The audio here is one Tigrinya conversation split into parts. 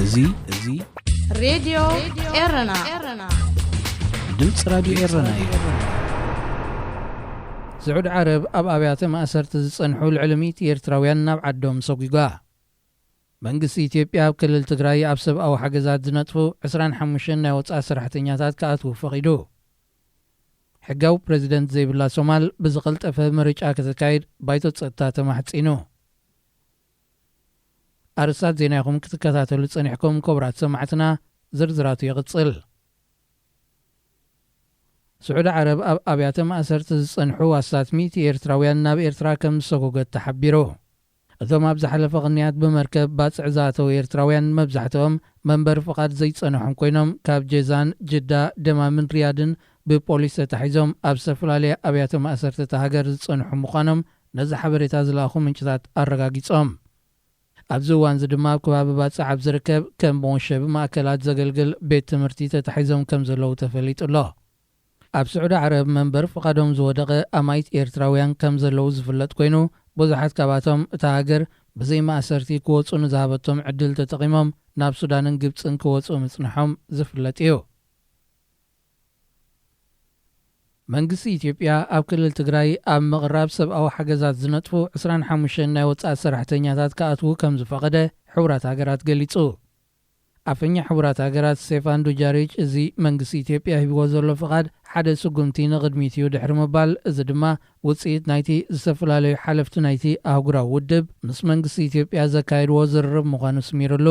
እዚ እዚ ሬድዮ ኤረና ድምፂ ራዲዮ ኤረና እዩ። ስዑድ ዓረብ ኣብ ኣብያተ ማእሰርቲ ዝጸንሑ ልዕሊ ሚእቲ ኤርትራውያን ናብ ዓዶም ሰጒጓ። መንግስቲ ኢትዮጵያ ኣብ ክልል ትግራይ ኣብ ሰብኣዊ ሓገዛት ዝነጥፉ ዕስራን ሓሙሽተን ናይ ወጻኢ ሰራሕተኛታት ክኣትዉ ፈቒዱ። ሕጋዊ ፕረዚደንት ዘይብላ ሶማል ብዝቐልጠፈ ምርጫ ከተካይድ ባይቶ ጸጥታ ተማሕጺኑ። ኣርእስታት ዜና ኢኹም ክትከታተሉ ጸኒሕኩም ክቡራት ሰማዕትና፣ ዝርዝራቱ ይቕጽል። ስዑዲ ዓረብ ኣብ ኣብያተ ማእሰርቲ ዝጸንሑ ኣስታት ሚእቲ ኤርትራውያን ናብ ኤርትራ ከም ዝሰጎገት ተሓቢሩ። እቶም ኣብ ዝሓለፈ ቅንያት ብመርከብ ባጽዕ ዝኣተዉ ኤርትራውያን መብዛሕትኦም መንበሪ ፍቓድ ዘይጸንሖም ኮይኖም፣ ካብ ጀዛን፣ ጅዳ፣ ደማምን ሪያድን ብፖሊስ ተታሒዞም ኣብ ዝተፈላለያ ኣብያተ ማእሰርቲ እታ ሃገር ዝጸንሑ ምዃኖም ነዚ ሓበሬታ ዝለኣኹ ምንጭታት ኣረጋጊጾም። ኣብዚ እዋንዚ ድማ ኣብ ከባቢ ባጽዕ ኣብ ዝርከብ ከም መወሸቢ ማእከላት ዘገልግል ቤት ትምህርቲ ተታሒዞም ከም ዘለዉ ተፈሊጡ ኣሎ። ኣብ ስዑዲ ዓረብ መንበር ፍቓዶም ዝወደቐ ኣማኢት ኤርትራውያን ከም ዘለዉ ዝፍለጥ ኮይኑ፣ ብዙሓት ካብኣቶም እታ ሃገር ብዘይ ማእሰርቲ ክወጹ ንዝሃበቶም ዕድል ተጠቒሞም ናብ ሱዳንን ግብጽን ክወጹ ምጽንሖም ዝፍለጥ እዩ። መንግስቲ ኢትዮጵያ ኣብ ክልል ትግራይ ኣብ ምቕራብ ሰብኣዊ ሓገዛት ዝነጥፉ ዕስራን ሓሙሽተን ናይ ወጻኢ ሰራሕተኛታት ክኣትዉ ከም ዝፈቐደ ሕቡራት ሃገራት ገሊጹ። ኣፈኛ ሕቡራት ሃገራት ስቴፋን ዱጃሪች፣ እዚ መንግስቲ ኢትዮጵያ ሂብዎ ዘሎ ፍቓድ ሓደ ስጉምቲ ንቕድሚት እዩ ድሕሪ ምባል፣ እዚ ድማ ውጽኢት ናይቲ ዝተፈላለዩ ሓለፍቲ ናይቲ ኣህጉራዊ ውድብ ምስ መንግስቲ ኢትዮጵያ ዘካየድዎ ዝርርብ ምዃኑ ስሚሩሉ።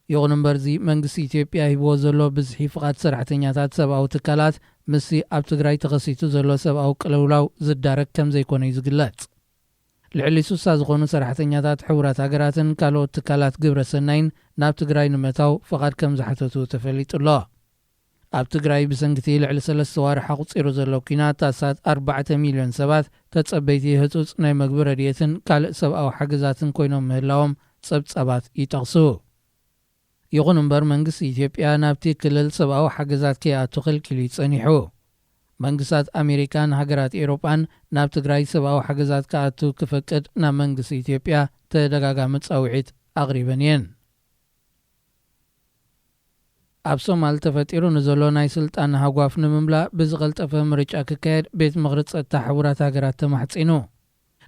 ይኹን እምበር፣ እዚ መንግስቲ ኢትዮጵያ ሂብዎ ዘሎ ብዝሒ ፍቓድ ሰራሕተኛታት ሰብኣዊ ትካላት ምስቲ ኣብ ትግራይ ተኸሲቱ ዘሎ ሰብኣዊ ቅልውላው ዝዳረግ ከም ዘይኮነ እዩ ዝግለጽ። ልዕሊ ስሳ ዝኾኑ ሰራሕተኛታት ሕቡራት ሃገራትን ካልኦት ትካላት ግብረ ሰናይን ናብ ትግራይ ንምእታው ፍቓድ ከም ዝሓተቱ ተፈሊጡ ኣሎ። ኣብ ትግራይ ብሰንኪቲ ልዕሊ ሰለስተ ዋርሕ ኣቑጺሩ ዘሎ ኲናት ኣስታት ኣርባዕተ ሚልዮን ሰባት ተጸበይቲ ህጹጽ ናይ መግቢ ረድኤትን ካልእ ሰብኣዊ ሓገዛትን ኮይኖም ምህላዎም ጸብጻባት ይጠቕሱ። ይኹን እምበር፣ መንግስቲ ኢትዮጵያ ናብቲ ክልል ሰብኣዊ ሓገዛት ከይኣቱ ከልኪሉ እዩ ጸኒሑ። መንግስታት ኣሜሪካን ሃገራት ኤውሮጳን ናብ ትግራይ ሰብኣዊ ሓገዛት ክኣቱ ክፈቅድ ናብ መንግስቲ ኢትዮጵያ ተደጋጋሚ ጻውዒት ኣቕሪበን እየን። ኣብ ሶማል ተፈጢሩ ንዘሎ ናይ ስልጣን ሃጓፍ ንምምላእ ብዝቐልጠፈ ምርጫ ክካየድ ቤት ምኽሪ ጸጥታ ሕቡራት ሃገራት ተማሕጺኑ።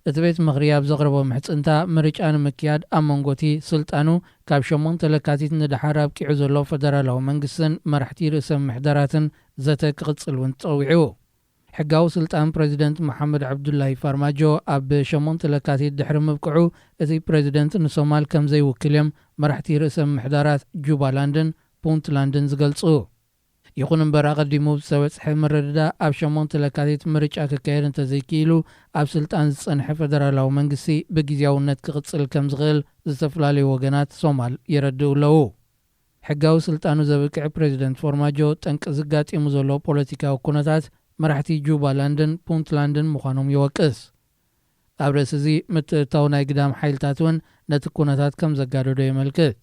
እቲ ቤት ምኽሪ ኣብ ዘቕረቦ ምሕጽንታ፣ ምርጫ ንምክያድ ኣብ መንጎ እቲ ስልጣኑ ካብ ሸሞንተ ለካቲት ንደሓር ኣብቂዑ ዘሎ ፈደራላዊ መንግስትን መራሕቲ ርእሰ ምምሕዳራትን ዘተ ክቕጽል እውን ጸዊዑ። ሕጋዊ ስልጣን ፕረዚደንት መሓመድ ዓብዱላሂ ፋርማጆ ኣብ ሸሞንተ ለካቲት ድሕሪ ምብቅዑ፣ እቲ ፕረዚደንት ንሶማል ከም ዘይውክል እዮም መራሕቲ ርእሰ ምምሕዳራት ጁባላንድን ፑንትላንድን ዝገልጹ። ይኹን እምበር፣ ኣቐዲሙ ብዝተበጽሐ ምርድዳእ ኣብ ሸሞንተ ለካቲት ምርጫ ክካየድ እንተዘይክኢሉ፣ ኣብ ስልጣን ዝጸንሐ ፈደራላዊ መንግስቲ ብግዝያውነት ክቕጽል ከም ዝኽእል ዝተፈላለዩ ወገናት ሶማል የረድኡ ኣለዉ። ሕጋዊ ስልጣኑ ዘብቅዕ ፕረዚደንት ፎርማጆ፣ ጠንቂ ዝጋጢሙ ዘሎ ፖለቲካዊ ኩነታት መራሕቲ ጁባላንድን ፑንትላንድን ምዃኖም ይወቅስ። ኣብ ርእሲ እዚ፣ ምትእትታው ናይ ግዳም ሓይልታት እውን ነቲ ኩነታት ከም ዘጋደዶ የመልክት።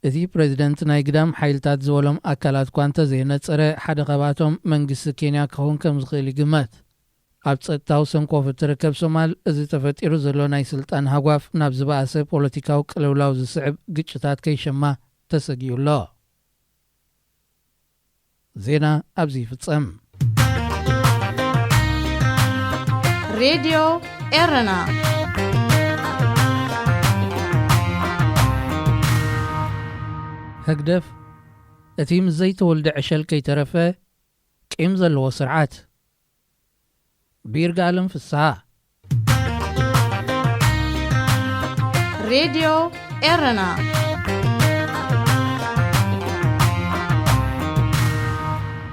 እቲ ፕረዚደንት ናይ ግዳም ሓይልታት ዝበሎም ኣካላት እኳ እንተዘየነጸረ፣ ሓደ ካብኣቶም መንግስቲ ኬንያ ክኸውን ከም ዝኽእል ይግመት። ኣብ ጸጥታዊ ሰንኮፍ እትርከብ ሶማል፣ እዚ ተፈጢሩ ዘሎ ናይ ስልጣን ሃጓፍ ናብ ዝበኣሰ ፖለቲካዊ ቅልውላው ዝስዕብ ግጭታት ከይሸማ ተሰጊኡ ኣሎ። ዜና ኣብዚ ይፍጸም። ሬድዮ ኤረና። ህግደፍ፣ እቲ ምስ ዘይተወልደ ዕሸል ከይተረፈ ቂም ዘለዎ ስርዓት። ብይርጋለም ፍስሃ። ሬድዮ ኤረና።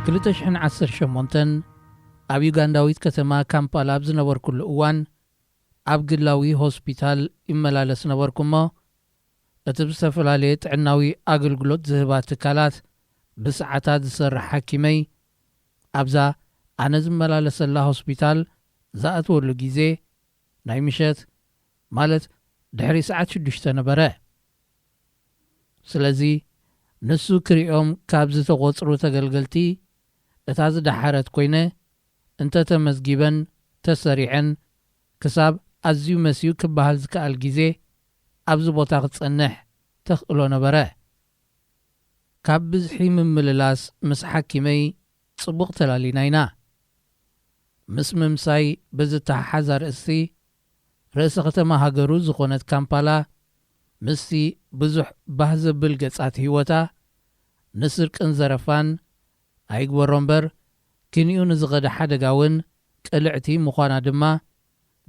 ክልተ ሽሕን ዓሰርተ ሸሞንተን ኣብ ዩጋንዳዊት ከተማ ካምፓላ ኣብ ዝነበርኩሉ እዋን፣ ኣብ ግላዊ ሆስፒታል ይመላለስ ነበርኩ እሞ፣ እቲ ብዝተፈላለየ ጥዕናዊ ኣገልግሎት ዝህባ ትካላት ብሰዓታት ዝሰርሕ ሓኪመይ፣ ኣብዛ ኣነ ዝመላለሰላ ሆስፒታል ዝኣትወሉ ግዜ ናይ ምሸት፣ ማለት ድሕሪ ሰዓት ሽዱሽተ ነበረ። ስለዚ፣ ንሱ ክሪኦም ካብ ዝተቖጽሩ ተገልገልቲ እታ ዝደሓረት ኮይነ፣ እንተ ተመዝጊበን ተሰሪዐን፣ ክሳብ ኣዝዩ መስዩ ክበሃል ዝከኣል ግዜ ኣብዚ ቦታ ክጸንሕ፣ ተኽእሎ ነበረ። ካብ ብዝሒ ምምልላስ ምስ ሓኪመይ ጽቡቕ ተላሊና ኢና። ምስ ምምሳይ ብዝተሓሓዝ ኣርእስቲ፣ ርእሰ ከተማ ሃገሩ ዝኾነት ካምፓላ፣ ምስቲ ብዙሕ ባህ ዘብል ገጻት ህይወታ፣ ንስርቅን ዘረፋን ኣይግበሮ እምበር፣ ክንዩ ንዝኸደ ሓደጋ እውን ቅልዕቲ ምዃና ድማ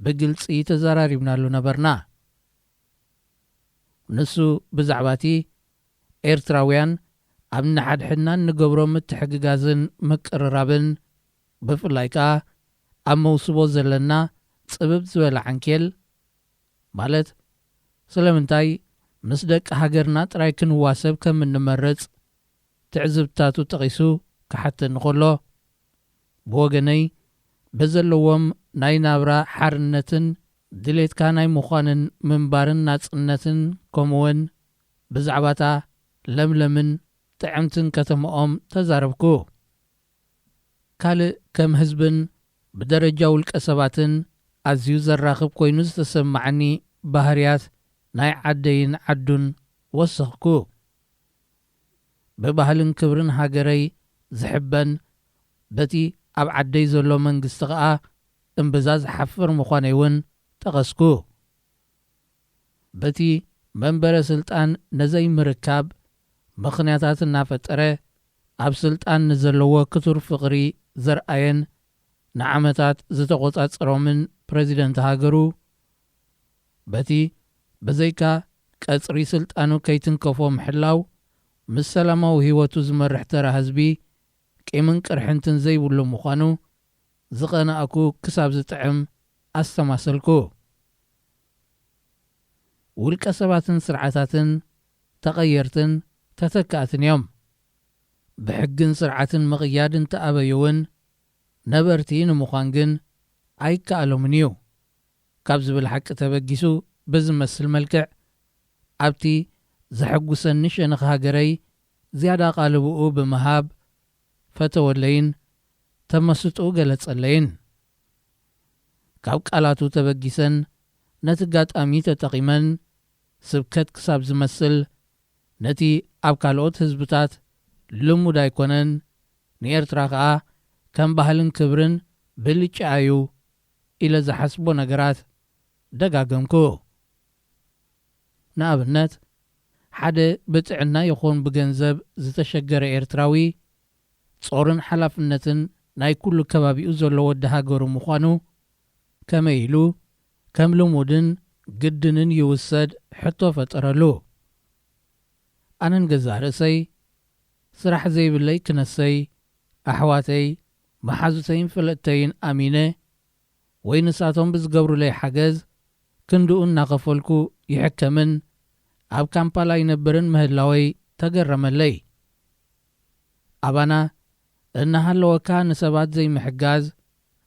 ብግልጺ ተዘራሪብናሉ ነበርና። ንሱ ብዛዕባ እቲ ኤርትራውያን ኣብ ንሓድሕድና እንገብሮ ምትሕግጋዝን ምቅርራብን፣ ብፍላይ ከኣ ኣብ መውስቦ ዘለና ጽብብ ዝበለ ዓንኬል፣ ማለት ስለምንታይ ምስ ደቂ ሃገርና ጥራይ ክንዋሰብ ከም እንመርጽ ትዕዝብትታቱ ጠቒሱ ክሓተኒ ከሎ፣ ብወገነይ በዘለዎም ናይ ናብራ ሓርነትን ድሌትካ ናይ ምዃንን ምንባርን ናጽነትን፣ ከምኡውን ብዛዕባታ ለምለምን ጥዕምትን ከተማኦም ተዛረብኩ። ካልእ ከም ህዝብን ብደረጃ ውልቀ ሰባትን ኣዝዩ ዘራኽብ ኮይኑ ዝተሰማዓኒ ባህርያት ናይ ዓደይን ዓዱን ወሰኽኩ። ብባህልን ክብርን ሃገረይ ዝሕበን፣ በቲ ኣብ ዓደይ ዘሎ መንግስቲ ኸኣ እምብዛ ዝሓፍር ምዃነይ እውን ጠቐስኩ። በቲ መንበረ ስልጣን ነዘይምርካብ ምኽንያታት እናፈጠረ፣ ኣብ ስልጣን ንዘለዎ ክቱር ፍቕሪ ዘርኣየን ንዓመታት ዝተቖጻጸሮምን ፕረዚደንት ሃገሩ፣ በቲ ብዘይካ ቀጽሪ ስልጣኑ ከይትንከፎ ምሕላው፣ ምስ ሰላማዊ ህይወቱ ዝመርሕ ተራ ህዝቢ ቂምን ቅርሕንትን ዘይብሉ ምዃኑ ዝቐናእኩ ክሳብ ዝጥዕም ኣስተማሰልኩ። ውልቀ ሰባትን ስርዓታትን ተቐየርትን ተተካእትን እዮም። ብሕግን ስርዓትን ምቕያድ እንተኣበዩ እውን፣ ነበርቲ ንምዃን ግን ኣይከኣሎምን እዩ ካብ ዝብል ሓቂ ተበጊሱ ብዝመስል መልክዕ፣ ኣብቲ ዘሐጉሰኒ ሸነኽ ሃገረይ ዝያዳ ኣቓልቦኡ ብምሃብ ፈተወለይን ተመስጥኡ ገለጸለይን። ካብ ቃላቱ ተበጊሰን ነቲ ኣጋጣሚ ተጠቒመን ስብከት ክሳብ ዝመስል፣ ነቲ ኣብ ካልኦት ህዝብታት ልሙድ ኣይኮነን፣ ንኤርትራ ከኣ ከም ባህልን ክብርን ብልጫ እዩ ኢለ ዝሓስቦ ነገራት ደጋገምኩ። ንኣብነት፣ ሓደ ብጥዕና ይኹን ብገንዘብ ዝተሸገረ ኤርትራዊ፣ ጾርን ሓላፍነትን ናይ ኩሉ ከባቢኡ ዘሎ ወዲ ሃገሩ ምዃኑ፣ ከመይ ኢሉ ከም ልሙድን ግድንን ይውሰድ ሕቶ ፈጠረሉ። ኣነን ገዛእ ርእሰይ፣ ስራሕ ዘይብለይ ክነሰይ፣ ኣሕዋተይ፣ መሓዙተይን ፈለጥተይን ኣሚነ፣ ወይ ንሳቶም ብዝገብሩለይ ሓገዝ ክንድኡ እናኸፈልኩ ይሕከምን ኣብ ካምፓላ ይነብርን ምህላወይ ተገረመለይ። ኣባና እናሃለወካ ንሰባት ዘይምሕጋዝ፣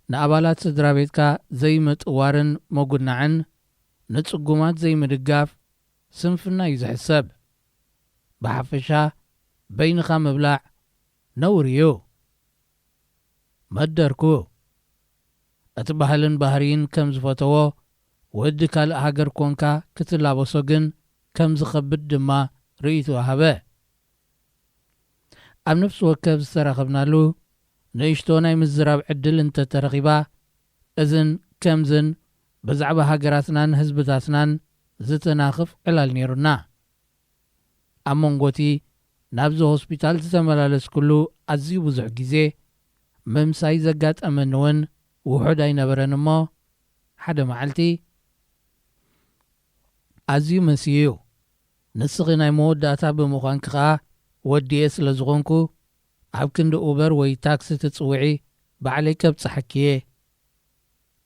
ንኣባላት ስድራ ቤትካ ዘይምጥዋርን ምጉናዕን፣ ንጽጉማት ዘይምድጋፍ ስንፍና እዩ ዝሕሰብ። ብሓፈሻ በይንኻ ምብላዕ ነውሪ እዩ። መደርኩ። እቲ ባህልን ባህርይን ከም ዝፈተዎ፣ ወዲ ካልእ ሃገር ኮንካ ክትላበሶ ግን ከም ዝኸብድ ድማ ርእይቶ ሃበ። ኣብ ነፍሲ ወከፍ ዝተራኸብናሉ ንእሽቶ ናይ ምዝራብ ዕድል እንተተረኺባ፣ እዝን ከምዝን ብዛዕባ ሃገራትናን ህዝብታትናን ዝተናኽፍ ዕላል ነይሩና። ኣብ መንጎቲ ናብዚ ሆስፒታል ዝተመላለስኩሉ ኣዝዩ ብዙሕ ግዜ፣ ምምሳይ ዘጋጠመኒ እውን ውሑድ ኣይነበረን። እሞ ሓደ መዓልቲ፣ ኣዝዩ መስዩ እዩ፣ ንስኺ ናይ መወዳእታ ብምዃንኪ ኸኣ ወዲኤ ስለ ዝኾንኩ፣ ኣብ ክንዲ ኡበር ወይ ታክሲ ትጽውዒ፣ ባዕለይ ከብጽሓኪ እየ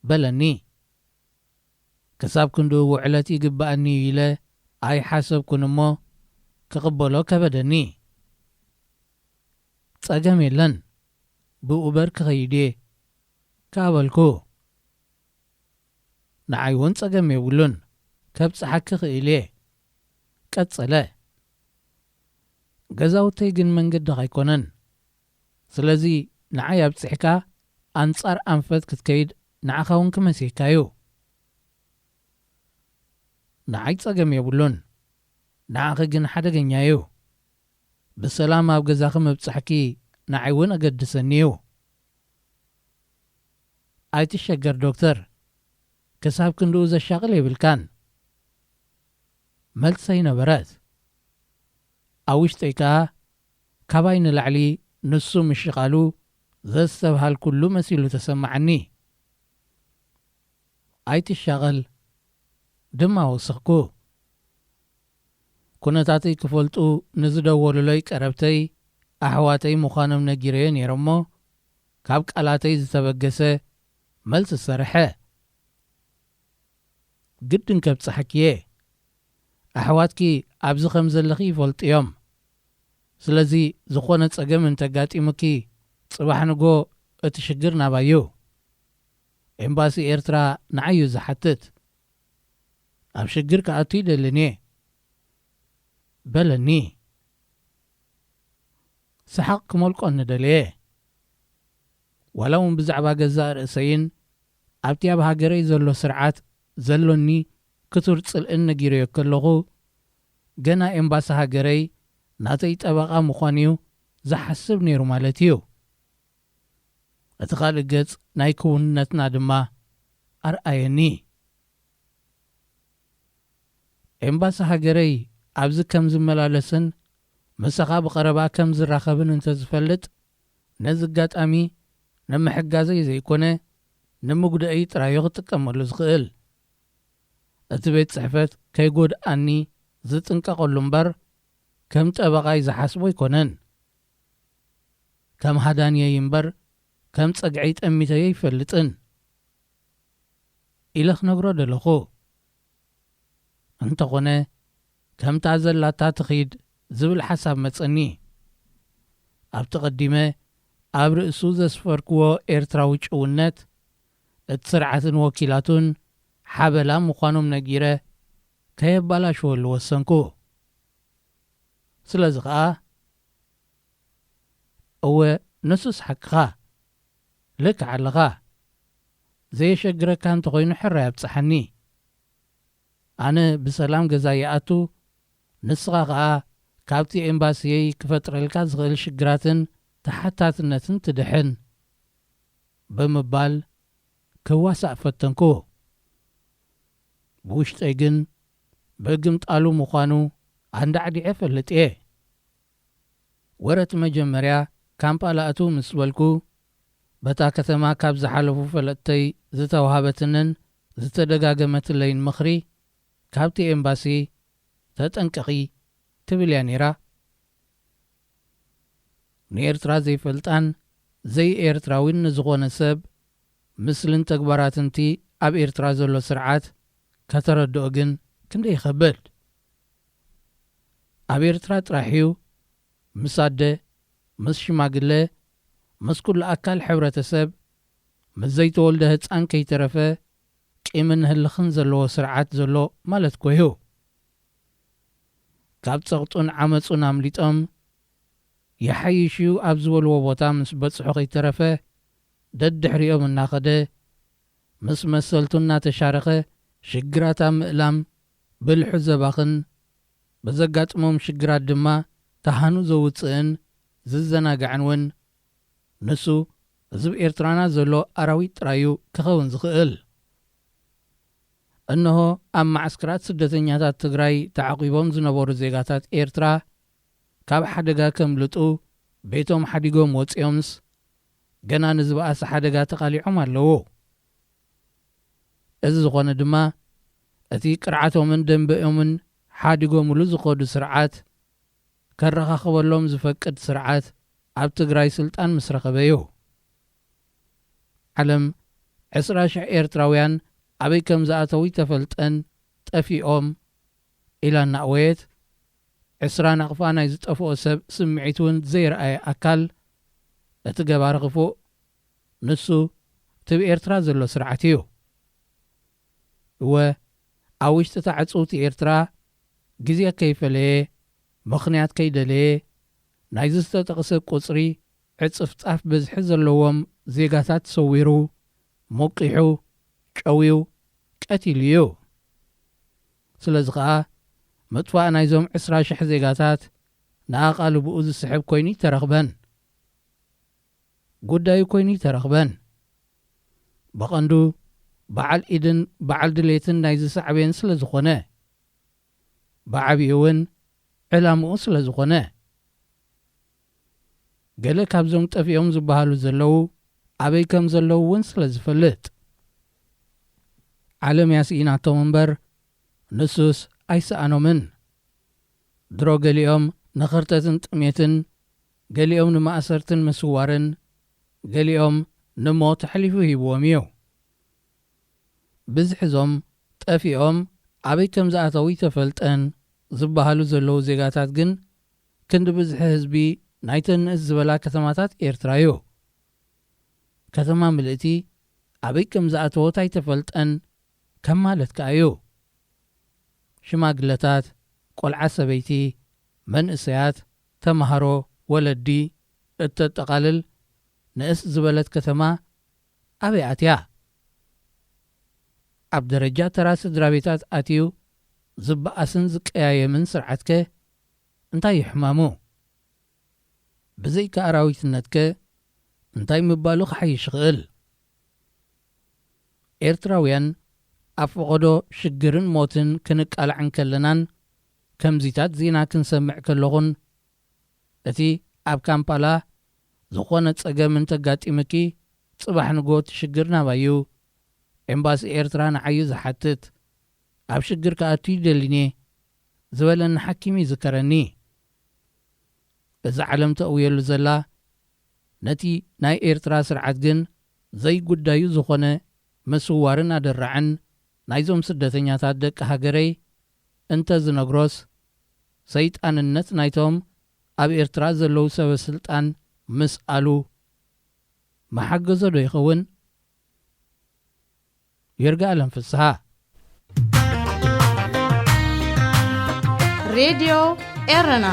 በለኒ። ክሳብ ክንድኡ ውዕለት ይግብኣኒ እዩ ኢለ ኣይሓሰብኩን እሞ፣ ክቕበሎ ከበደኒ። ጸገም የለን፣ ብኡበር ክኸይድ እየ ከኣ በልኩ። ንዓይ እውን ጸገም የብሉን፣ ከብጽሓኪ ክእል እየ ቀጸለ። ገዛውተይ ግን መንገድኻ ኣይኮነን። ስለዚ ንዓይ ኣብጺሕካ ኣንጻር ኣንፈት ክትከይድ ንዓኻ እውን ክመሴካ እዩ። ንዓይ ጸገም የብሉን። ንዓኺ ግን ሓደገኛ እዩ። ብሰላም ኣብ ገዛኺ ምብጻሕኪ ንዓይ እውን ኣገድሰኒ እዩ። ኣይትሸገር ዶክተር፣ ክሳብ ክንድኡ ዘሻቕል የብልካን። መልሰይ ነበረት። ኣብ ውሽጠይ ከኣ ካባይ ንላዕሊ ንሱ ምሽቓሉ ዘስተብሃልኩሉ መሲሉ ተሰማዓኒ። ኣይትሻቐል ድማ ወሰኽኩ። ኩነታተይ ክፈልጡ ንዝደወሉለይ ቀረብተይ ኣሕዋተይ ምዃኖም ነጊረዮ ነይረ እሞ፣ ካብ ቃላተይ ዝተበገሰ መልሲ ዝሰርሐ። ግድን ከብጽሓኪ'የ። ኣሕዋትኪ ኣብዚ ከም ዘለኺ ይፈልጡ እዮም። ስለዚ ዝኾነ ጸገም እንተጋጢሙኪ፣ ጽባሕ ንጎ እቲ ሽግር ናባይ እዩ። ኤምባሲ ኤርትራ ንዓይ እዩ ዝሓትት። ኣብ ሽግር ክኣቱ ይደልን እየ በለኒ። ሰሓቕ ክመልቆኒ ደለየ። ዋላ እውን ብዛዕባ ገዛእ ርእሰይን ኣብቲ ኣብ ሃገረይ ዘሎ ስርዓት ዘሎኒ ክቱር ጽልእን ነጊረዮ ከለኹ፣ ገና ኤምባሲ ሃገረይ ናተይ ጠበቓ ምዃኑ'ዩ ዝሓስብ ነይሩ ማለት እዩ። እቲ ካልእ ገጽ ናይ ክውንነትና ድማ ኣርኣየኒ። ኤምባሲ ሃገረይ ኣብዚ ከም ዝመላለስን ምሳኻ ብቐረባ ከም ዝራኸብን እንተዝፈልጥ፣ ነዚ ኣጋጣሚ ንምሕጋዘይ ዘይኮነ፣ ንምጉደኣይ ጥራዮ ክጥቀመሉ ዝኽእል። እቲ ቤት ጽሕፈት ከይጎድኣኒ ዝጥንቀቐሉ እምበር፣ ከም ጠበቓይ ዝሓስቦ ኣይኮነን። ከም ሃዳንየይ እምበር፣ ከም ጸግዐይ ጠሚተዮ ኣይፈልጥን ኢለ ክነግሮ ደለኹ። እንተኾነ፣ ከምታ ዘላታ ትኺድ ዝብል ሓሳብ መጸኒ። ኣብቲ ቀዲመ ኣብ ርእሱ ዘስፈርክዎ ኤርትራዊ ጭውነት፣ እቲ ስርዓትን ወኪላቱን ሓበላ ምዃኖም ነጊረ ከየባላሽወሉ ወሰንኩ። ስለዚ ኸኣ፣ እወ፣ ንሱስ ሓቅኻ፣ ልክዕ ኣለኻ። ዘየሸግረካ እንተኾይኑ ሕራይ ኣብጽሓኒ። ኣነ ብሰላም ገዛ ይኣቱ፣ ንስኻ ኸኣ ካብቲ ኤምባሲየይ ክፈጥረልካ ዝኽእል ሽግራትን ተሓታትነትን ትድሕን፣ ብምባል ክዋሳእ ፈተንኩ። ብውሽጠይ ግን ብግምጣሉ ምዃኑ ኣንዳዕዲዐ እፈልጥ እየ። ወረ እቲ መጀመርያ ካምፓላ እትው ምስ በልኩ፣ በታ ከተማ ካብ ዝሓለፉ ፈለጥተይ ዝተዋህበትንን ዝተደጋገመትለይን ምኽሪ፣ ካብቲ ኤምባሲ ተጠንቀቒ ትብል እያ ነይራ። ንኤርትራ ዘይፈልጣን ዘይኤርትራዊን ንዝኾነ ሰብ፣ ምስልን ተግባራትንቲ ኣብ ኤርትራ ዘሎ ስርዓት ከተረድኦ ግን ክንደይ ይኸብድ። ኣብ ኤርትራ ጥራሕ እዩ ምስ ኣደ፣ ምስ ሽማግለ፣ ምስ ኩሉ ኣካል ሕብረተሰብ፣ ምስ ዘይተወልደ ህጻን ከይተረፈ ቂምን ህልኽን ዘለዎ ስርዓት ዘሎ ማለት እኮ እዩ። ካብ ጸቕጡን ዓመጹን ኣምሊጦም ይሓይሽ እዩ ኣብ ዝበልዎ ቦታ ምስ በጽሑ ከይተረፈ፣ ደድሕሪኦም እናኸደ፣ ምስ መሰልቱ እናተሻረኸ፣ ሽግራት ኣብ ምእላም ብልሑ ዘባኽን፣ ብዘጋጥሞም ሽግራት ድማ ተሃኑ ዘውጽእን ዝዘናጋዕን እውን፣ ንሱ ህዝቢ ኤርትራና ዘሎ ኣራዊት ጥራይ እዩ ክኸውን ዝኽእል። እነሆ ኣብ ማዕስከራት ስደተኛታት ትግራይ ተዓቂቦም ዝነበሩ ዜጋታት ኤርትራ፣ ካብ ሓደጋ ከምልጡ ቤቶም ሓዲጎም ወጺኦምስ፣ ገና ንዝበኣሰ ሓደጋ ተቓሊዖም ኣለዉ። እዚ ዝኾነ ድማ፣ እቲ ቅርዓቶምን ደንበኦምን ሓዲጎምሉ ዝኸዱ ስርዓት፣ ከረኻኽበሎም ዝፈቅድ ስርዓት ኣብ ትግራይ ስልጣን ምስ ረኸበ እዩ። ዓለም ዕስራ ሽሕ ኤርትራውያን ኣበይ ከም ዝኣተዉ ይተፈልጠን ጠፊኦም ኢላ እናእወየት፣ ዕስራ ናቕፋ ናይ ዝጠፍኦ ሰብ ስምዒት እውን ዘየርኣየ ኣካል፣ እቲ ገባሪ ክፉእ ንሱ እቲ ብኤርትራ ዘሎ ስርዓት እዩ። እወ፣ ኣብ ውሽጢ እታ ዕጽውቲ ኤርትራ፣ ግዜ ከይፈለየ፣ ምኽንያት ከይደለየ፣ ናይዚ ዝተጠቕሰ ቁጽሪ ዕጽፍጻፍ ብዝሒ ዘለዎም ዜጋታት ሰዊሩ፣ ሞቂሑ፣ ጨውዩ፣ ቀቲሉ እዩ። ስለዚ ኸኣ፣ ምጥፋእ ናይዞም ዕስራ ሽሕ ዜጋታት ንኣቓልብኡ ዝስሕብ ኮይኑ ይተረኽበን። ጉዳዩ ኮይኑ ይተረኽበን። ብቐንዱ በዓል ኢድን በዓል ድሌትን ናይዚ ሳዕቤን ስለ ዝኾነ፣ ብዓቢኡ እውን ዕላምኡ ስለ ዝኾነ፣ ገለ ካብዞም ጠፊኦም ዝበሃሉ ዘለዉ ኣበይ ከም ዘለዉ እውን ስለ ዝፈልጥ፣ ዓለም እያ ስኢናቶም እምበር ንሱስ ኣይሰኣኖምን። ድሮ ገሊኦም ንኽርተትን ጥሜትን፣ ገሊኦም ንማእሰርትን ምስዋርን፣ ገሊኦም ንሞት ኣሕሊፉ ሂብዎም እዩ። ብዝሒ እዞም ጠፊኦም ኣበይ ከም ዝኣተዉ ይተፈልጠን ዝበሃሉ ዘለዉ ዜጋታት ግን ክንዲ ብዝሒ ህዝቢ ናይተን ንእስ ዝበላ ከተማታት ኤርትራ እዩ። ከተማ ምልእቲ ኣበይ ከም ዝኣተወት ኣይተፈልጠን ከም ማለት ከኣ እዩ። ሽማግለታት፣ ቆልዓ ሰበይቲ፣ መንእሰያት፣ ተማሃሮ፣ ወለዲ እተጠቓልል ንእስ ዝበለት ከተማ ኣበይ ኣትያ? ኣብ ደረጃ ተራ ስድራ ቤታት ኣትዩ ዝበኣስን ዝቀያየምን ስርዓትከ እንታይ እዩ ሕማሙ? ብዘይካ ኣራዊትነትከ እንታይ ምባሉ ክሓይሽ ይኽእል? ኤርትራውያን ኣብ ፈቐዶ ሽግርን ሞትን ክንቃላዕ እንከለናን ከምዚታት ዜና ክንሰምዕ ከለኹን፣ እቲ ኣብ ካምፓላ ዝኾነ ጸገም እንተጋጢምኪ ጽባሕ ንግሆ እቲ ሽግር ናባይ እዩ። ኤምባሲ ኤርትራ ንዓይ እዩ ዝሓትት። ኣብ ሽግር ክኣቱ ይደሊን እየ ዝበለኒ ሓኪም ይዝከረኒ። እዛ ዓለም ተእውየሉ ዘላ ነቲ ናይ ኤርትራ ስርዓት ግን ዘይጉዳዩ ዝኾነ ምስዋርን ኣደራዕን ናይዞም ስደተኛታት ደቂ ሃገረይ እንተ ዝነግሮስ፣ ሰይጣንነት ናይቶም ኣብ ኤርትራ ዘለዉ ሰበ ስልጣን ምስኣሉ መሓገዞ ዶ ይኸውን? ይርጋኣለም ፍስሃ። ሬድዮ ኤረና።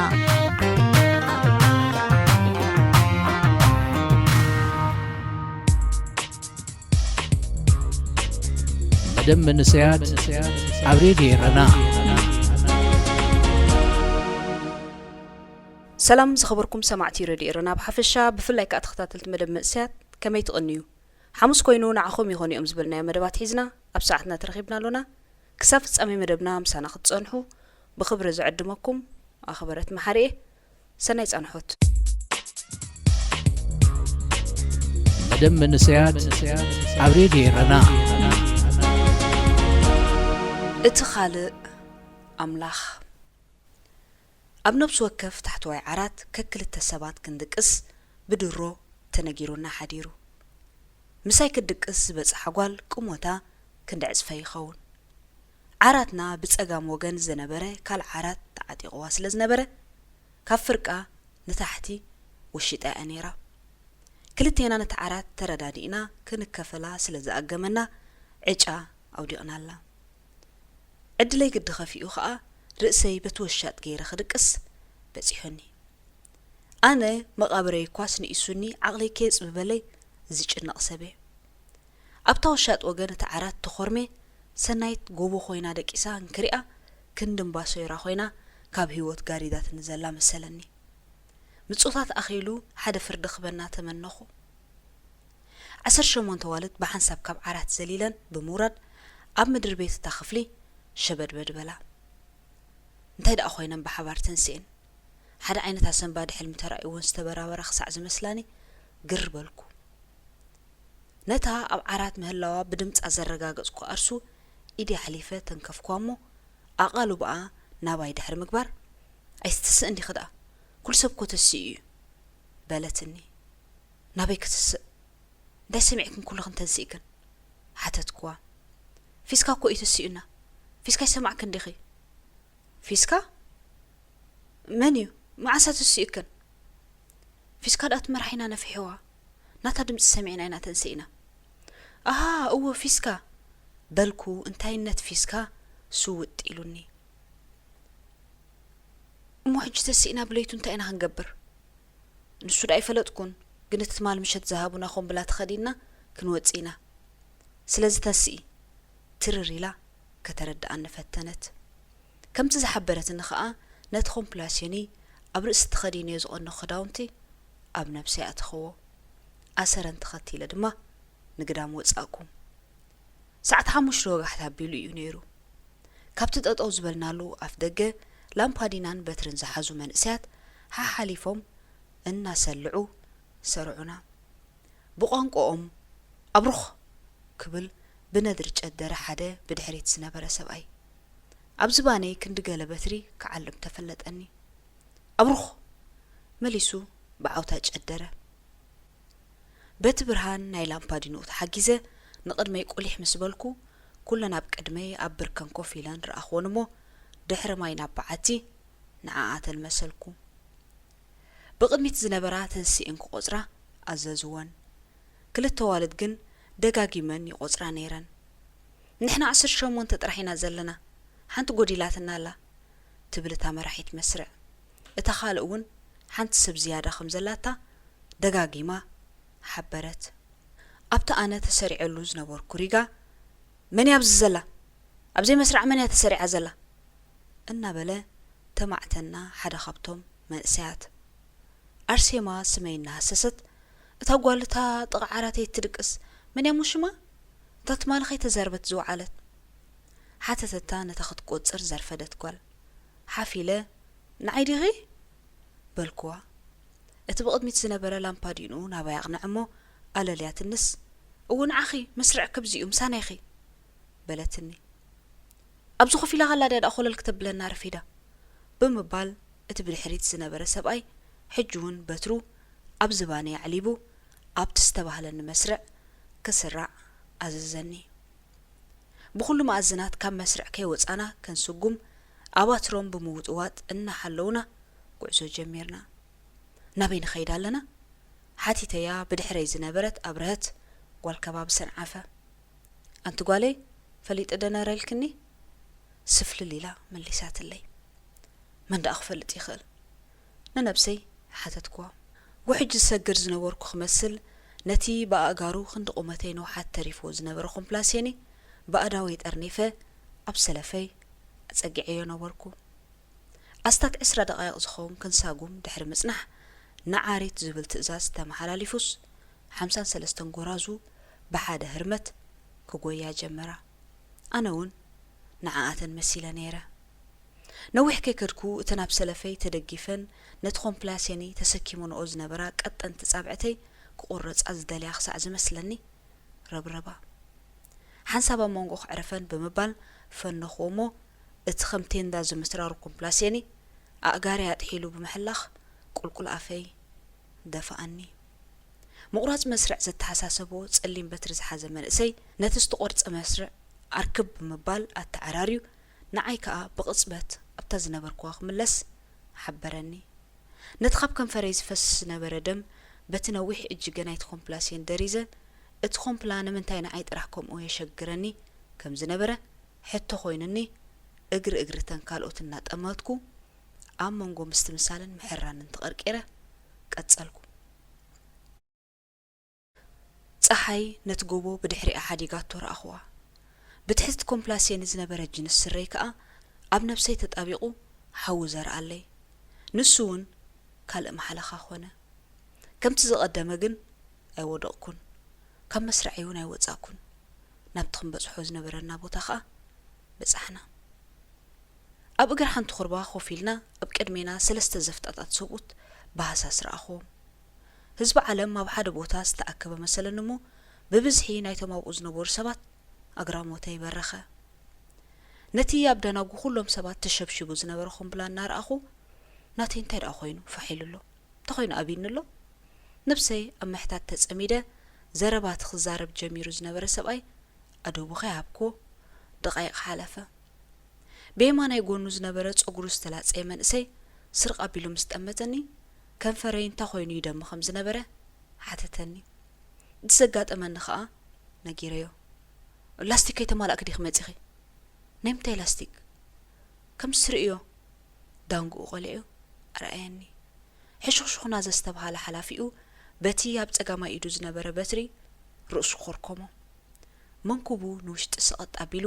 መደብ መንእሰያት ኣብ ሬድዮ ኤረና። ሰላም ዝኸበርኩም ሰማዕቲ ሬድዮ ኤረና ብሓፈሻ፣ ብፍላይ ከኣ ተኸታተልቲ መደብ መንእሰያት፣ ከመይ ትቕንዩ? ሓሙስ ኮይኑ ንዓኹም ይኾኑ እዮም ዝብልናዮ መደባት ሒዝና ኣብ ሰዓትና ተረኺብና ኣሎና። ክሳብ ፍጻሜ መደብና ምሳና ክትጸንሑ ብኽብሪ ዝዕድመኩም ኣኽበረት መሓሪ እየ። ሰናይ ጻንሖት። መደብ መንእሰያት ኣብ ሬድዮ ኤረና። እቲ ካልእ ኣምላኽ። ኣብ ነብሲ ወከፍ ታሕተዋይ ዓራት ከክልተ ሰባት ክንድቅስ ብድሮ ተነጊሩና ሓዲሩ። ምሳይ ክትድቅስ ዝበጽሓ ጓል ቁሞታ ክንዲ ዕጽፈ ይኸውን። ዓራትና ብጸጋም ወገን ዝነበረ ካልእ ዓራት ተዓጢቕዋ ስለ ዝነበረ፣ ካብ ፍርቃ ንታሕቲ ወሺጣ እያ ነይራ። ክልቴና ነቲ ዓራት ተረዳዲእና ክንከፈላ ስለ ዝኣገመና፣ ዕጫ ኣውዲቕናላ። ዕድለይ ግዲ ከፊኡ ኸኣ ርእሰይ በቲ ወሻጥ ገይረ ክድቅስ በጺሑኒ። ኣነ መቓብረይ እኳስ ንኢሱኒ ዓቕለይ ከየጽብበለይ ዝጭነቕ ሰብ እየ። ኣብታ ወሻጥ ወገን እቲ ዓራት ተኾርሜ ሰናይት ጎቦ ኮይና ደቂሳ እንክሪኣ ክንዲ እምባ ሶይራ ኮይና ካብ ህይወት ጋሪዳትኒ ዘላ መሰለኒ። ምጽውታት ኣኺሉ ሓደ ፍርዲ ክበና ተመነኹ። ዓሰርተ ሸሞንተ ኣዋልድ ብሓንሳብ ካብ ዓራት ዘሊለን ብምውራድ ኣብ ምድሪ ቤት እታ ክፍሊ ሸበድበድ በላ። እንታይ ደኣ ኮይነን ብሓባር ተንስኤን። ሓደ ዓይነት ኣሰንባዲ ሕልሚ ተራእይወን ዝተበራበራ ክሳዕ ዝመስላኒ ግር በልኩ። ነታ ኣብ ዓራት ምህላዋ ብድምጻ ዘረጋገጽኩ ኣርሱ ኢደይ ኣሕሊፈ ተንከፍኳ እሞ ኣቓልቦኣ ናባይ ድሕሪ ምግባር፣ ኣይትተስእን ዲኺ ደኣ? ኩሉ ሰብ እኮ ተሲኡ እዩ በለትኒ። ናበይ ክትስእ? እንታይ ሰሚዕክን ኩልኽን ተንሲእክን? ሓተትክዋ። ፊስካ እኮ እዩ ተሲኡና። ፊስካ ይሰማዕክን ዲኺ? ፊስካ? መን እዩ? መዓሳ ተሲኡክን? ፊስካ ደኣ እቲ መራሒና ነፊሕዋ። ናታ ድምጺ ሰሚዕና ኢና ተንሲእና። ኣሃ፣ እወ ፊስካ በልኩ። እንታይነት ፊስካ ስውጥ ኢሉኒ። እሞ ሕጂ ተሲእና ብለይቱ እንታይ ኢና ክንገብር? ንሱ ደኣ ኣይፈለጥኩን፣ ግን እቲ ትማል ምሸት ዝሃቡና ኮምብላ ተኸዲንና ክንወጽእ ኢና። ስለዚ ተስኢ፣ ትርር ኢላ ከተረድኣኒ ፈተነት። ከምቲ ዝሓበረትኒ ኸኣ፣ ነቲ ኮምፕላሴኒ ኣብ ርእሲ ተኸዲነዮ ዝቐነኹ ክዳውንቲ ኣብ ነብሰይ ኣተኽዎ። ኣሰረን ተኸቲለ ድማ ንግዳም ወጻእኩ። ሰዓት ሓሙሽተ ወጋሕታ ኣቢሉ እዩ ነይሩ። ካብቲ ጠጠው ዝበልናሉ ኣፍ ደገ ላምፓዲናን በትርን ዝሓዙ መንእሰያት ሓሓሊፎም እናሰልዑ ሰርዑና። ብቋንቋኦም ኣብሩኽ ክብል ብነድሪ ጨደረ ሓደ ብድሕሪት ዝነበረ ሰብኣይ። ኣብ ዝባነይ ክንዲ ገለ በትሪ ክዓልም ተፈለጠኒ። ኣብሩኽ መሊሱ ብዓውታ ጨደረ። በቲ ብርሃን ናይ ላምፓዲንኡ ተሓጊዘ ንቕድመይ ቁሊሕ ምስ በልኩ፣ ኩለን ኣብ ቅድመይ ኣብ ብርከን ኮፍ ኢለን ረኣኽወን እሞ፣ ድሕሪ ማይ ናብ በዓቲ ንዓኣተን መሰልኩ። ብቕድሚት ዝነበራ ተንሲኤን ክቖጽራ ኣዘዝወን። ክልተ ኣዋልድ ግን ደጋጊመን ይቖጽራ ነይረን። ንሕና ዓሰርተ ሸሞንተ ጥራሕ ኢና ዘለና፣ ሓንቲ ጎዲላትና ኣላ፣ ትብል እታ መራሒት መስርዕ። እታ ካልእ እውን ሓንቲ ሰብ ዝያዳ ከም ዘላታ ደጋጊማ ሓበረት። ኣብቲ ኣነ ተሰሪዐሉ ዝነበርኩ ሪጋ፣ "መን እያ ኣብዚ ዘላ? ኣብ ዘይመስርዓ መን እያ ተሰሪዓ ዘላ?" እናበለ ተማዕተና ሓደ ካብቶም መንእሰያት። ኣርሴማ ስመይ እናሃሰሰት፣ "እታ ጓል እታ ጥቓ ዓራተይ እትድቅስ መን እያ እሞ ሽማ? እታ ትማሊ ከይተዛረበት ዝወዓለት?" ሓተተታ ነታ ክትቆጽር ዘርፈደት ጓል። ሓፍ ኢለ፣ "ንዓይ ዲኺ?" በልኩዋ። እቲ ብቕድሚት ዝነበረ ላምፓዲንኡ ናባይ ኣቕንዐ እሞ ኣለልያትንስ፣ "እወ ንዓኺ፣ መስርዕ ክብዚ እዩ፣ ምሳና ኢኺ" በለትኒ። "ኣብዚ ኮፍ ኢላ ከላ ድያ ደኣ ኮለል ክተብለና ረፊዳ?" ብምባል እቲ ብድሕሪት ዝነበረ ሰብኣይ ሕጂ እውን በትሩ ኣብ ዝባነይ ኣዕሊቡ ኣብቲ ዝተባህለኒ መስርዕ ክስራዕ ኣዘዘኒ። ብኹሉ መኣዝናት ካብ መስርዕ ከይወጻና ክንስጉም ኣባትሮም ብምውጥዋጥ እናሓለውና ጉዕዞ ጀሚርና። "ናበይ ንኸይድ ኣለና?" ሓቲተያ ብድሕረይ ዝነበረት ኣብርሀት ጓል ከባቢ ሰንዓፈ። "ኣንቲ ጓለይ፣ ፈሊጠ ዶ ነረ ኢልክኒ?" ስፍልል ኢላ መሊሳትለይ። "መን ደኣ ክፈልጥ ይኽእል?" ንነብሰይ ሓተትኩዋ። ውሕጅ ዝሰግር ዝነበርኩ ክመስል፣ ነቲ ብኣእጋሩ ክንዲ ቁመተይ ንውሓት ተሪፍዎ ዝነበረ ኮምፕላሴኒ ብኣእዳወይ ጠርኒፈ ኣብ ሰለፈይ ኣጸጊዐዮ ነበርኩ። ኣስታት ዕስራ ደቓይቕ ዝኸውን ክንሳጉም ድሕሪ ምጽናሕ፣ ንዓሪት ዝብል ትእዛዝ ተመሓላሊፉስ፣ ሓምሳን ሰለስተን ጎራዙ ብሓደ ህርመት ክጎያ ጀመራ። ኣነ እውን ንዓኣተን መሲለ ነይረ። ነዊሕ ከይከድኩ፣ እተን ኣብ ሰለፈይ ተደጊፈን ነቲ ኮምፕላሴኒ ተሰኪመንኦ ዝነበራ ቀጠንቲ ጻብዕተይ ክቑረጻ ዝደልያ ክሳዕ ዝመስለኒ ረብረባ። ሓንሳብ ኣብ መንጎ ክዕረፈን ብምባል ፈነኽዎ እሞ፣ እቲ ከም ቴንዳ ዝምስራሩ ኮምፕላሴኒ ኣእጋረይ ኣጥሒሉ ብምሕላኽ ቁልቁል ኣፈይ ደፍኣኒ። ምቑራጽ መስርዕ ዘተሓሳሰቦ ጸሊም በትሪ ዝሓዘ መንእሰይ፣ ነቲ ዝተቖርጸ መስርዕ ኣርክብ ብምባል ኣተዓራርዩ፣ ንዓይ ከኣ ብቕጽበት ኣብታ ዝነበርኩዋ ክምለስ ሓበረኒ። ነቲ ካብ ከንፈረይ ዝፈስስ ዝነበረ ደም በቲ ነዊሕ እጅገ ናይቲ ኮምፕላሴን ደሪዘ፣ እቲ ኮምፕላ ንምንታይ ንዓይ ጥራሕ ከምኡ የሸግረኒ ከም ዝነበረ ሕቶ ኮይኑኒ፣ እግሪ እግሪ እተን ካልኦት እናጠመትኩ፣ ኣብ መንጎ ምስትምሳልን ምሕራንን ተቐርቂረ ቀጸልኩ። ጸሓይ ነቲ ጎቦ ብድሕሪኣ ሓዲጋቶ ረኣኹዋ። ብትሕቲ ኮምፕላሴኒ ዝነበረ ጅንስ ስረይ ከኣ ኣብ ነብሰይ ተጣቢቑ ሓዊ ዘርኣለይ። ንሱ እውን ካልእ ማሕለኻ ኮነ። ከምቲ ዝቐደመ ግን ኣይወደቕኩን። ካብ መስርዐይ እውን ኣይወጻእኩን። ናብቲ ክንበጽሖ ዝነበረና ቦታ ከኣ በጻሕና። ኣብ እግሪ ሓንቲ ኩርባ ኮፍ ኢልና፣ ኣብ ቅድሜና ሰለስተ ዘፍጣጣት ሰብኡት ብሃሳስ ረኣኹዎም። ህዝቢ ዓለም ኣብ ሓደ ቦታ ዝተኣከበ መሰለኒ እሞ፣ ብብዝሒ ናይቶም ኣብኡ ዝነበሩ ሰባት ኣግራሞተይ በረኸ። ነቲ ኣብ ደናጉ ኩሎም ሰባት ተሸብሺቡ ዝነበረ ኮምብላ እናረኣኹ፣ "ናተይ እንታይ ደኣ ኮይኑ ፋሕ ኢሉ ኣሎ? እንታይ ኮይኑ ኣብዩኒ ኣሎ?" ነብሰይ ኣብ ምሕታት ተጸሚደ፣ ዘረባ እቲ ክዛረብ ጀሚሩ ዝነበረ ሰብኣይ ኣደቡ ከይሃብኩዎ ደቓይቕ ሓለፈ። ብየማናይ ጎኑ ዝነበረ ጸጉሩ ዝተላጸየ መንእሰይ ስርቕ ኣቢሉ ምስ ጠመተኒ፣ ከንፈረይ እንታይ ኮይኑ ይደሚ ከም ዝነበረ ሓተተኒ። እቲ ዘጋጠመኒ ኸኣ ነጊረዮ። "ላስቲክ ከይተማላእኪ ዲኺ መጺኺ?" "ናይ ምንታይ ላስቲክ?" ከምዚ ትርእዮ ዳንግኡ ቀሊዑ ኣርኣየኒ። ሕሹኽሹኽና ዘስተብሃለ ሓላፊኡ በቲ ኣብ ጸጋማይ ኢዱ ዝነበረ በትሪ ርእሱ ኮርኮሞ። መንኩቡ ንውሽጢ ስቐጥ ኣቢሉ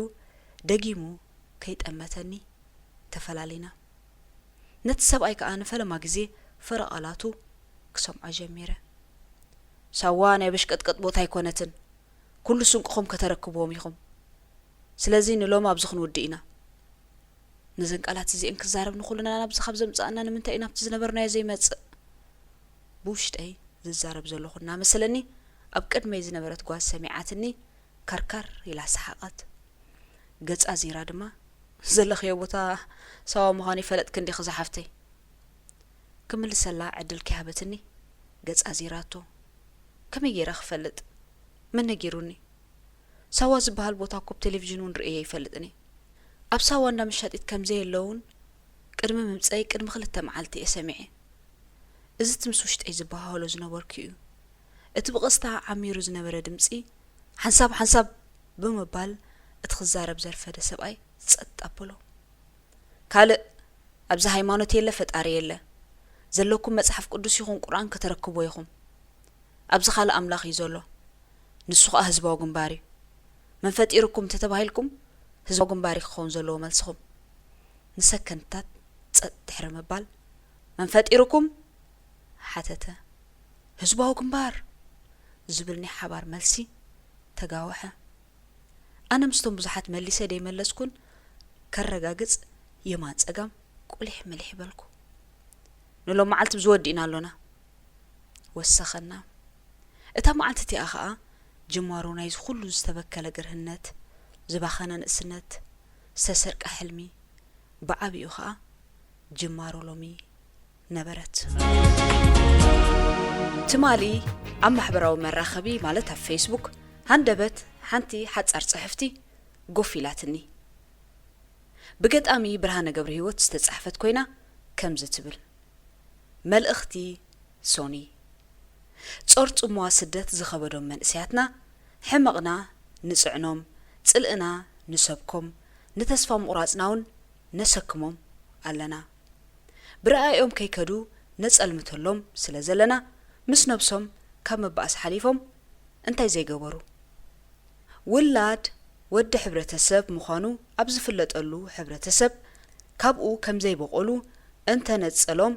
ደጊሙ ከይጠመተኒ ተፈላሊና። ነቲ ሰብኣይ ከኣ ንፈለማ ግዜ ፍረ ቃላቱ ክሰምዖ ጀሚረ። ሳዋ ናይ በሽቀጥቀጥ ቦታ ኣይኮነትን። ኩሉ ስንቅኹም ከተረክብዎም ኢኹም። ስለዚ ንሎም ኣብዚ ክንውድእ ኢና። ነዘን ቃላት እዚኤን ክዛረብ ንኹልና ናብዚ ካብ ዘምጽኣና ንምንታይ ኢና ኣብቲ ዝነበርናዮ ዘይመጽእ? ብውሽጠይ ዝዛረብ ዘለኹ እናመሰለኒ ኣብ ቅድመይ ዝነበረት ጓል ሰሚዓትኒ ከርካር ኢላ ሰሓቐት። ገጻ ዚራ ድማ ዘለኽዮ ቦታ ሳዋ ምዃኑ ይፈለጥኪ እንዲኺ ዝሓፍተይ? ክምልሰላ ዕድል ከይሃበትኒ ገጻ ዚራቶ። ከመይ ገይረ ክፈልጥ? መን ነጊሩኒ? ሳዋ ዝበሃል ቦታ እኮ ብቴሌቪዥን እውን ርእየ ይፈልጥኒ። ኣብ ሳዋ እንዳ መሻጢት ከም ዘየለውን ቅድሚ ምምፀይ ቅድሚ ክልተ መዓልቲ እየ ሰሚዐ። እዚ እቲ ምስ ውሽጠይ ዝበሃህሎ ዝነበርኩ እዩ። እቲ ብቐስታ ዓሚሩ ዝነበረ ድምፂ ሓንሳብ ሓንሳብ ብምባል እቲ ክዛረብ ዘርፈደ ሰብኣይ ጸጥ ኣበሎ። ካልእ ኣብዚ ሃይማኖት የለ ፈጣሪ የለ። ዘለኩም መጽሓፍ ቅዱስ ይኹን ቁርኣን ከተረክቦ ኢኹም። ኣብዚ ካልእ ኣምላኽ እዩ ዘሎ። ንሱ ኸኣ ህዝባዊ ግንባር እዩ። መን ፈጢሩኩም እንተተባሂልኩም ህዝባዊ ግንባር እዩ ክኸውን ዘለዎ መልስኹም። ንሰከንድታት ጸጥ ድሕሪ ምባል መን ፈጢሩኩም? ሓተተ። ህዝባዊ ግንባር ዝብል ናይ ሓባር መልሲ ተጋወሐ። ኣነ ምስቶም ብዙሓት መሊሰ ደይመለስኩን ከረጋግጽ የማን ጸጋም ቁሊሕ ምሊሕ በልኩ። ንሎም መዓልቲ ብዝወዲ ኢና ኣሎና። ወሰኸና። እታ መዓልቲ እቲኣ ኸኣ ጅማሮ ናይዚ ኩሉ ዝተበከለ ግርህነት፣ ዝባኸነ ንእስነት፣ ዝተሰርቀ ሕልሚ፣ ብዓቢኡ ኸኣ ጅማሮ ሎሚ ነበረት። ትማሊ ኣብ ማሕበራዊ መራኸቢ ማለት ኣብ ፌስቡክ ሃንደበት ሓንቲ ሓጻር ጽሕፍቲ ጎፍ ኢላትኒ። ብገጣሚ ብርሃነ ገብረሂወት ዝተጻሕፈት ኮይና ከምዚ ትብል። መልእኽቲ ሶኒ። ጾር ጽምዋ ስደት ዝኸበዶም መንእሰያትና ሕመቕና ንጽዕኖም፣ ጽልእና ንሰብኮም፣ ንተስፋ ምቑራጽና እውን ነሰክሞም ኣለና። ብረኣዮም ከይከዱ ነጸልምተሎም ስለ ዘለና ምስ ነብሶም ካብ ምባኣስ ሓሊፎም እንታይ ዘይገበሩ? ውላድ ወዲ ሕብረተሰብ ምዃኑ ኣብ ዝፍለጠሉ ሕብረተሰብ ካብኡ ከም ዘይበቖሉ እንተነጸሎም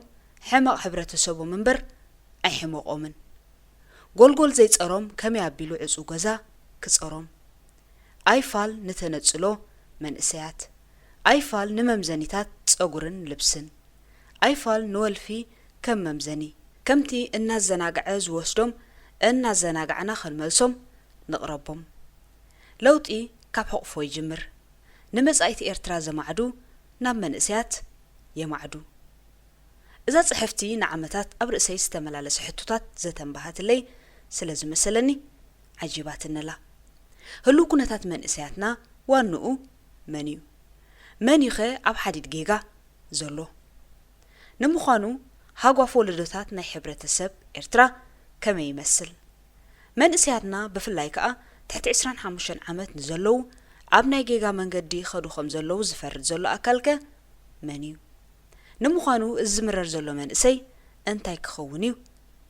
ሕመቕ ሕብረተሰቦም እምበር ኣይሕመቖምን። ጎልጎል ዘይጸሮም ከመይ ኣቢሉ ዕጹው ገዛ ክጸሮም? ኣይፋል ንተነጽሎ መንእሰያት፣ ኣይፋል ንመምዘኒታት ጸጉርን ልብስን፣ ኣይፋል ንወልፊ ከም መምዘኒ፣ ከምቲ እናዘናግዐ ዝወስዶም እናዘናጋዕና ክንመልሶም ንቕረቦም። ለውጢ ካብ ሕቕፎ ይጅምር። ንመጻኢት ኤርትራ ዘማዕዱ ናብ መንእሰያት የማዕዱ። እዛ ጽሕፍቲ ንዓመታት ኣብ ርእሰይ ዝተመላለሰ ሕቶታት ዘተንባሃትለይ ስለ ዝመሰለኒ ዓጂባትንላ። ህሉው ኩነታት መንእሰያትና ዋንኡ መን እዩ? መን እዩኸ ኣብ ሓዲድ ጌጋ ዘሎ? ንምዃኑ ሃጓፍ ወለዶታት ናይ ሕብረተሰብ ኤርትራ ከመይ ይመስል? መንእሰያትና ብፍላይ ከኣ ትሕቲ ዕስራን ሓሙሽተን ዓመት ንዘለዉ ኣብ ናይ ጌጋ መንገዲ ይኸዱ ከም ዘለዉ ዝፈርድ ዘሎ ኣካልከ መን እዩ? ንምዃኑ እዚ ዝምረር ዘሎ መንእሰይ እንታይ ክኸውን እዩ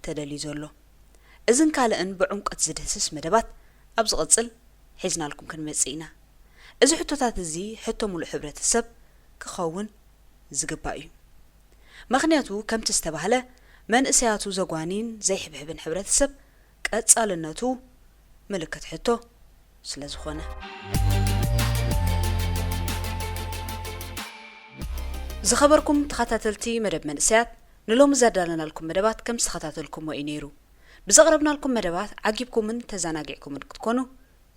ተደልዩ ዘሎ? እዝን ካልእን ብዕምቆት ዝድህስስ መደባት ኣብ ዝቕጽል ሒዝናልኩም ክንመጽእ ኢና። እዚ ሕቶታት እዚ ሕቶ ሙሉእ ሕብረተሰብ ክኸውን ዝግባእ እዩ። ምኽንያቱ ከምቲ ዝተባህለ መንእሰያቱ ዘጓኒን ዘይሕብሕብን ሕብረተሰብ ቀጻልነቱ ምልክት ሕቶ ስለ ዝኾነ። ዝኸበርኩም ተኸታተልቲ መደብ መንእሰያት፣ ንሎሚ ዘዳለናልኩም መደባት ከም ዝተኸታተልኩሞ እዩ ነይሩ። ብዘቕረብናልኩም መደባት ዓጊብኩምን ተዘናጊዕኩምን ክትኮኑ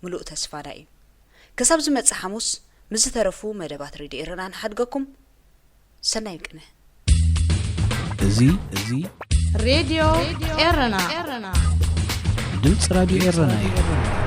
ምሉእ ተስፋና እዩ። ክሳብ ዝመጽእ ሓሙስ ምስ ዝተረፉ መደባት ሬድዮ ኤረና ንሓድገኩም። ሰናይ ቅነ። እዚ፣ እዚ ሬድዮ ኤረና። ድምፂ ራድዮ ኤረና እዩ።